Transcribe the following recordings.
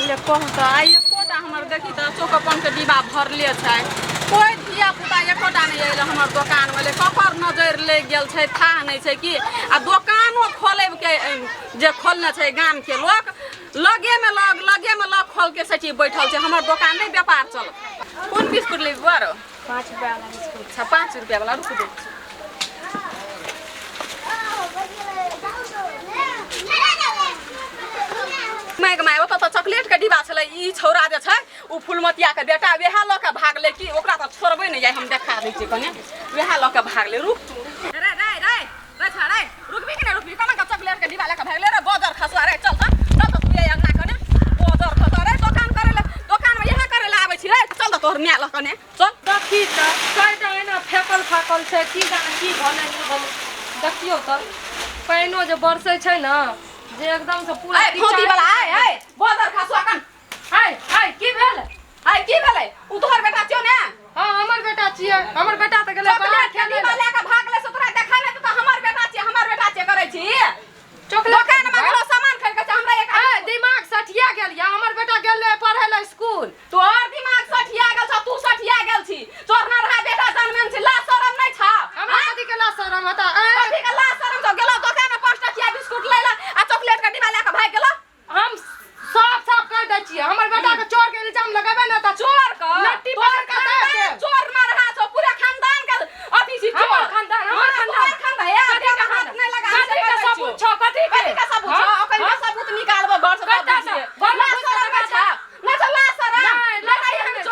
ले कह तऽ आइ एकोटा हमर देखी तऽ चौकपनके डिब्बा भरले छै। कोइ धिया पुता एकोटा नहि अयलै हमर दोकानमे। ले ककर नजरि लागि गेल छै थाह नहि छै कि। आ दोकानो खोलैके जे खोलने छै गामके लोक, लगेमे लग लगेमे लग खोलके सची बैठल छै। हमर दोकान नहि व्यापार चल। कोन बिस्कुट लेबी बौआ? 5 रुपया वाला बिस्कुट। अच्छा, 5 रुपया वाला, रुक दै छी। माय my, ओतऽ तऽ चॉकलेट के डिब्बा छलै। ई छौड़ा जे छै ओ फुलमतिया के बेटा, वएह लऽ के भागलै कि। ओकरा तऽ छोड़बै नहि, जाइ हम देखा दै छियै कने। वएह लऽ के भागलै। रुक तू। रे रे रे रे छा रे, रुकबी कि नहि रुकबी? कना के चॉकलेट के डिब्बा लऽ के भागलै रे बजर खसुआ रे। चल तऽ, चल तऽ तू अंगना कने बजर खसुआ रे। दोकान करे ले, दोकान में इएह करे ले आबै छी रे। चल तऽ तोहर माय लऽ कने चल। देखी तऽ कएटा एना फेकल फाकल छै, की जाने की भेलै नहि भेलै। देखियौ तऽ पानिओ जे बरसै छै ने जे एकदम से पूरा ए खोती वाला, आय आय बजर खसुआ कन। आय आय, की भेल? आय की भेलै? उ तोहर बेटा छियौ ने? हाँ, हमर बेटा छियै। हमर बेटा तऽ गेलै बाहर चॉकलेट के खेलै डिब्बा लए। लए के भागलै से तोरा देखा नहि देतौ? हमर बेटा छियै, हमर बेटा छियै करै छी। चॉकलेट दोकान में गेलो सामान खरीद के हमरा एक ए, दिमाग सठिया गेल या। हमर बेटा गेल रहे पढ़ै लए स्कूल। तोहर दिमाग सठिया गेल छौ, तू सठिया गेल छी। चोरना रहा बेटा जनमेन छी, ला शरम नहि छौ? हमरा कथी के ला शरम होता? ए, कथी के ला शरम छौ? गेलो दोकान में 5 टकिया बिस्कुट लै ला आ चॉकलेट के डिब्बा लए के भागि गेलो। हम साफ साफ कह दै छियै, हमर बेटा के चोर के इल्जाम लगेबै ने तऽ चोर के लट्टी तोहर पकड़ के दाब खानदान देब। चोर न रहा छौ, पूरा खानदान के अथी छी चोर। हमर खानदान, हमर हाँ, खानदान। तोहर खानदान, ए, कथी के हाथ खानदान? नहि लगा, कथी के सबूत छौ? कथी के? कथी के सबूत छौ? हाँ? ओकर हाँ? सबूत निकालबो घर से तब कतऽ से? बुझिए। घर में ला घुसि के शरम देखा छौ? ना छौ ला शरम? नहि, ला ना शरम एहन नहि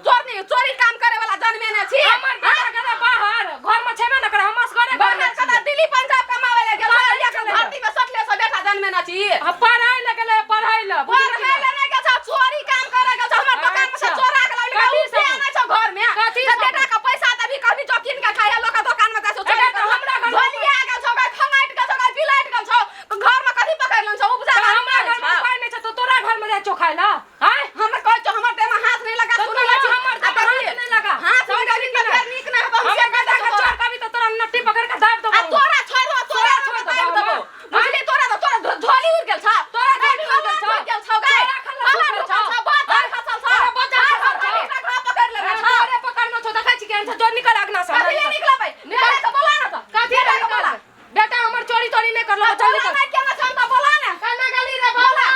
चोर नहीं, चोरी काम करे वाला जनमे ने छी। हमर बेटा गेलै बाहर, घर में छेबे न करे, हम असगरे घर में बाहर कतऽ? छियै। दिल्ली पंजाब कमावे ले गेल पढ़ाइ छौ, गेलै। धरती में सटले से बेटा जनमे ने छी। आ पढ़ाइ लए गेलै, पढ़ाइ लए। बुझलियै कि पढ़ै नहि? ले नहि गेल छौ, चोरी काम करे गेल छौ। हमर दोकान में से अच्छा। चोरा के लौली कथी रुपया सबूत? नहि छौ घर में। कथी तऽ सबूत? बेटा के पैसा देबही कभी जो कीन के खाइ, लोक दोकान में जाइ छौ चोरी एकर तऽ करऽ। हमरा घर में झोलिया गेल छौ, गाय खंगाटि गेल छौ, गाय बिलाटि गेल छौ। घर में कथी पकड़ि लेने छौ? उपजा तऽ बाड़ी हमरा नहि घर में छौ। पाइ नहि छौ तऽ तोरा घर में जाइ छौ खाइ लए? आँय? हमर कहै छौ हमर देह में हाथ नहि लगा, तऽ सुनै तोरा छी। हमर आ देह में देखी, हाथ नहि लगा। हाथ समझ लगेबही गेली तऽ कि फेर नीक नहि हेतौ, हम हमर से कहि बेटा दै के छौ चोर तोरा। कभी तऽ तोरा नट्टी पकड़ के दाबि आ देबौ। तोरा छोड़ि देबौ, तोरा तोरा छोड़ि दाबि देबौ देबौ। हम। बुझली? तोरा तऽ तोरा झोली उड़ि गेल छौ। तोरा गाय झोली उड़ि गेल खला छौ। ढुकि गेल छौ, गाय। तोरा खला खला ढुकल ढुकल छौ। छौ, बच्चा आँय? खसल छौ। तोरा बच्चा आँय, खसल छौ। हर घा पकड़ि लेने आँय, छौ। तोरे पकड़ने छौ, देखै छी केहन छौ। जो निकल अगना से। कथी ले निकलबै? निकल। बेटा के बोला ने तऽ। कथी ले बेटा के बोला। निकलबै? बेटा हमर चोरी तोरी नहि करलको, तऽ चल बोला निकल। नहि केने छौ तऽ बोला ने। कन्ने गेली रे बौआ?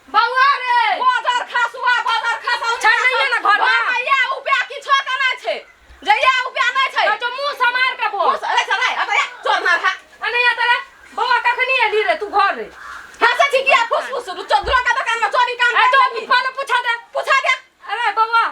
बौआ रे। बजर खसुआ, बजर खसौ। छै नहिये ने घरमे? घरमे इएह उपाय किछो के नहि छै। जे इएह उपाय नहि छै। तऽ जो मुँह समार के बोल। मुँह अरे चल रे, अरे चोर ना रहा। आ नहीं आता रे। बौआ कखनी एली रे तू घर रे? हंसै छी किया फुस फुस? चोदरो के दुकान में चोरी काम ए कर तो लेबही। पहले पूछा दे। पूछा दे। अरे बौआ,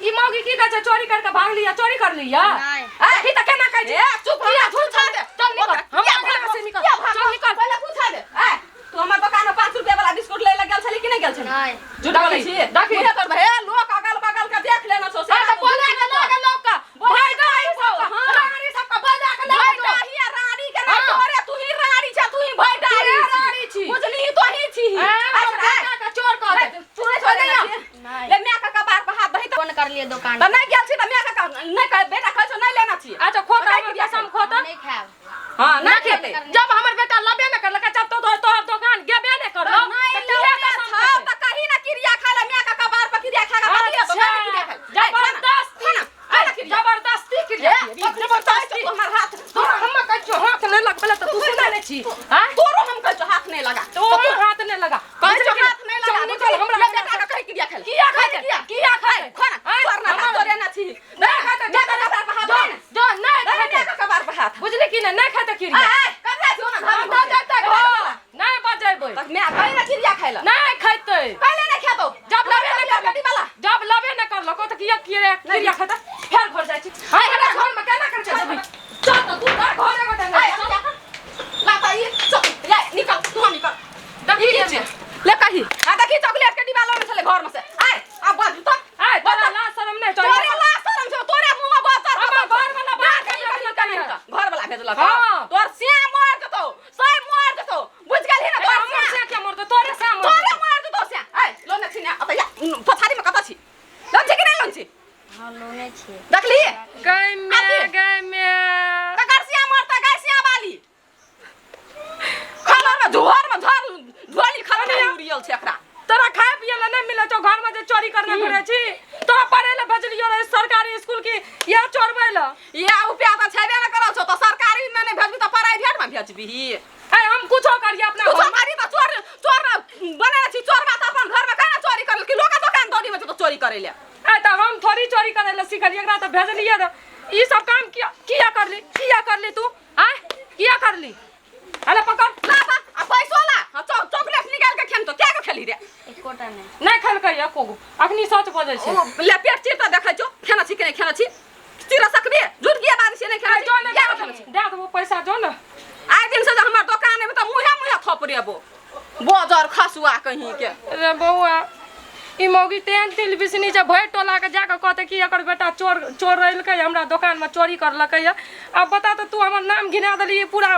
ई मौगी की कहै छै, चोरी करके भाग लिया, चोरी कर लिया? नहि। देखी तऽ केना कहै छै। ए चुप किया रह, पूछा दे। चल निकल, ओकरा हमरा किया घर भागल? से निकल। किया भागल? चल निकल। पहिले पूछा दे। ए तू हमर दुकान में 5 रुपया वाला बिस्कुट लै लए गेल छली कि नहि गेल छली? नहि। झूठ बोलै छी? देखी। मुँहे तोर हे लोक अगल बगल के देख लेना छौ से। हाँ, तऽ बोला के लऽ गेल लोक के। भाई भाई डाही डाही छौ, सबके, हाँ। रानी सबके बजा के लऽ भाई जो। डाही आ रानी के नहि, हाँ। तोरे तू ही रानी छे, तू ही भाई डाही तू छी। रानी छी। बुझली? तो ही छी। ए, हमर अच्छा, बेटा के चोर कह दे। तू नहि छोड़े नहीं छी। ले माय के कपार पर हाथ दही तऽ फोन करलियै दोकान। तऽ नहि गेल छी तऽ माय के नहि कह, बेटा कहै छौ नहि लेना छी। अच्छा, खो तऽ, बताइ हमर किया कसम खो तऽ। नहि खायब। हाँ, नहि खेतै। जब हमर बेटा लबे नहि करलकै, जब तो तोहर दोकान गेबे नहि करलौ, नहि तऽ किया लेने कसम छौ खेतै? तऽ कही ना क्रिया खाय ला। माय के कपार पर क्रिया खा के कथी हेतौ? अच्छा, नहि क्रिया खाय। जबरदस्ती, खाना, खाना क्रिया। जबरदस्ती क्रिया ए, खिएबही, पकड़, जबरदस्ती। तू हमर हाथ तोरा हम कहै छियौ हाथ नहि लगबै लए तऽ तू सुनै नहि छी? आँय? तोरो हम कहै छौ हाथ नहि लगा। तो हाथ नहि लगा। कहै छौ बुझली कि हाथ नहि लगा। चल निकल हमरा ले बेटा के कही क्रिया खाय ला। किया खाइ किया? किया खाइ? खाना आँय? तोर ना हमर- तोरे ना छी। नहि खाइ माय के कपार पर हाथ जो दे ने। जो नहि दे ने खाइ माय के कपार पर हाथ। बुझली कि नहि? नहि खाइ क्रिया। आय आय कब जाइ छौ ना घर में? हम जेतै घर नहि बजेबै। तक माय कही ना क्रिया खाय ला। नहि खैतै। पहिले नहि खेतौ। जब लबे नहि कर करलक, वाला जब लबे नहि करलको तऽ किया किया क्रिया खैतै? फेर घर जाइ छी। हाय, हमरा घर में केना कर जेबै? चल तऽ तू घर घर एगो टंगा। आय ला तऽ ई चल ले निकल, तू निकल। देखी ई ने। ले कही आ देखी, चॉकलेट के डिब्बा लने छले घर में से। आय आ बाजू तऽ। आय, तोरा लाज शरम नहि छौ? तोरे लाज शरम छौ, तोरे मुंह में बात। हमर घर वाला बात कही कही कही कही। घर वाला भेजलक? हाँ। तोर सिया मर जेतौ, सै मर जेतौ, बुझ गेलही ने? तोर हमर सिया से क्या मरतौ? तोरे से मरतौ। तोरे मर जेतौ सिया। आय लोने छी ने अतैया पछाड़ी में कतऽ छी? लोन छी कि नहि लोन छी? हाँ, लोने छियै। तोरा खाए पिए ला नहीं मिले छौ घर में जे चोरी करने घुरे छी तोरा पढ़े ला भेजलियो रहे सरकारी स्कूल की या चोरबै ला इएह रुपया तऽ छेबे नहि करै छौ तऽ सरकारी मे नहि भेजबी तऽ प्राइवेट मे भेजबीही ए हम कुछो करिए अपना तू घर में। सरकारी तऽ चोर चोर बने छी चोरबा तऽ अपन घर मे केना चोरी करल कि लोक दोकान दौरी मे छै तऽ चोरी करै ले ए तऽ हम थोड़ी चोरी करे ला सिखलिए एकरा तऽ भेजलिए रहे ई सब काम किया किया करली किया करली तू आय किया करली अरे पकड़ ला ता आ पैसो ला आ चॉकलेट निकाल के खेम तो क्या के खेली रे एकोटा नहि नहीं खेलकै एको गो अखनी सच बजै छै ओ ले पेट चीर तऽ देखै छौ खेना छी कि नहि खेना छी चीर सकबे झूठ किया बाजै छी नहि खेना जो छी ने क्या के खेना छी दे देबो पैसा जो ने आइ दिन से जे हमर दोकान एबै तऽ मुँहे मुँहे थपरेबो बजर खसुआ कहीं के रे बौआ ई मौगी तेहन तिल बिसनी छै भरि टोलाके जाकऽ कहतै कि एकर बेटा चोर चोर रहलकै हमरा दोकानमे चोरी करलकै यऽ आब बता तऽ तू हमर नाम घिना देलियै पूरा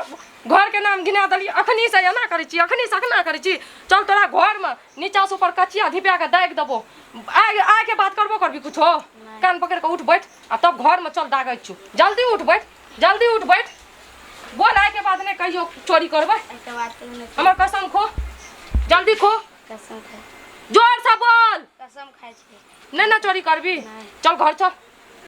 घरके नाम घिना देलियै अखनीसँ एना करै छी अखनीसँ अखना करै छी चल तोरा घरमे नीचासँ ऊपर कचिया धिपा कऽ दागि देबो आइ आइके बात करबो करबी कुछो कान पकड़ि कऽ उठ बैठ आ तब घरमे चल दागै छियौ जल्दी उठ बैठ जल्दी उठ बैठ बोल आइके बाद नहि कहियो चोरी करबै एहिके बाद कहियो नहि हमर कसम खो जल्दी खो कसम खाइ जोर से बोल कसम खाइ छी नहीं ना चोरी करबी नहीं। चल घर चल